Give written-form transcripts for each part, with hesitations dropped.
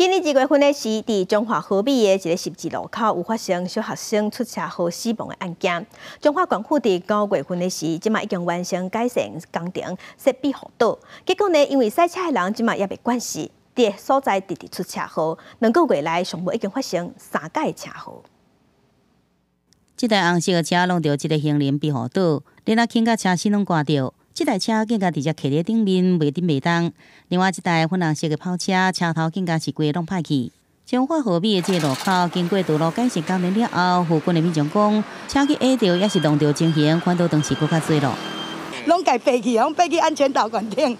今年2月份的時，佇彰化和美的一个十字路口有發生小學生出車禍死亡的案件。彰化縣府佇9月份的時，這馬已經完成改善工程，設庇護島。結果呢，因為駛車的人這馬猶未慣勢，佇所在直直出車禍，2個月內上無已經發生三擺車禍。這台紅色的車挵著這个行人庇護島，然後輕甲車身攏颳著。這台車更加佇遮徛佇頂面袂振袂動。另外一台粉紅色的跑車，車頭更加是規个攏歹去。彰化和美的這个路口，經過道路改善工程了後，附近的民眾講，車去壓著抑是挵著情形，反倒當時閣較濟咯。攏共爬去，攏爬去安全島懸頂。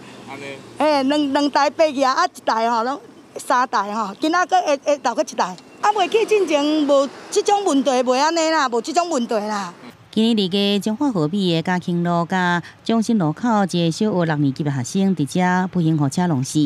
嘿，兩台爬去啊，啊一台吼攏三台吼，今仔閣會會留閣一台。啊，袂去進前無這種問題，袂按呢啦，無這種問題啦。今年2月，彰化和美的嘉興路佮中心路口，一个小學六年級的學生佇遮不幸予車挵死。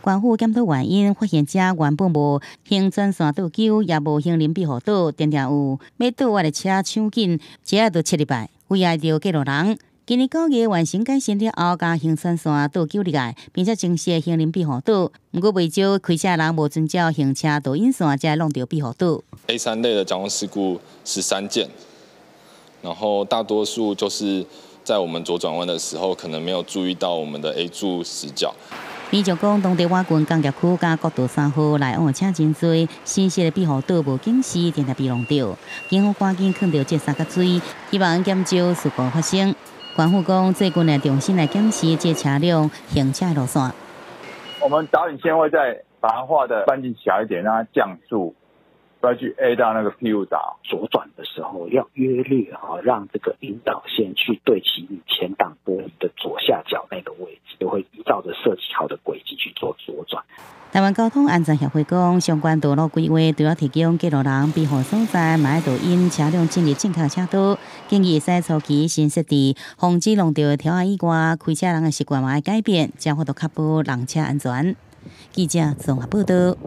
縣府檢討原因，發現遮原本無行轉線倒糾，也無行人庇護島，定定有欲倒彎的車搶緊，一下就切入來，危害著過路人。今年9月完成改善了後，共行轉線倒糾入來，並且增設行人庇護島。毋過袂少開車人無遵照行車導引線，才會挵著庇護島。 A 3類的交通事故13件。然後大多數就是在我們左轉彎的時候，可能沒有注意到我們的 A 柱死角。民眾講，當地倚近工業區佮國道3號來往的車真濟，新設的庇護島無警示，定定被挵著。警方趕緊囥著這三角錐，希望減少事故發生。縣府講，最近會重新來檢視這車輛行車路線。我們導引線會再把它畫的半徑小一點，讓它降速。不要去 A 到那個庇護島。左轉的時候要約略哈，讓這個引導線去對齊你前擋玻璃的左下角那個位置，就會依照着設計好的軌跡去做左轉。台灣交通安全協會講，相關道路規劃都要提供過路人庇護所在，嘛愛導引車輛進入正確車道。建議會使初期先設置，防止挵著條仔以外，開車人的習慣嘛愛改變，才有法度確保人車安全。記者綜合報道。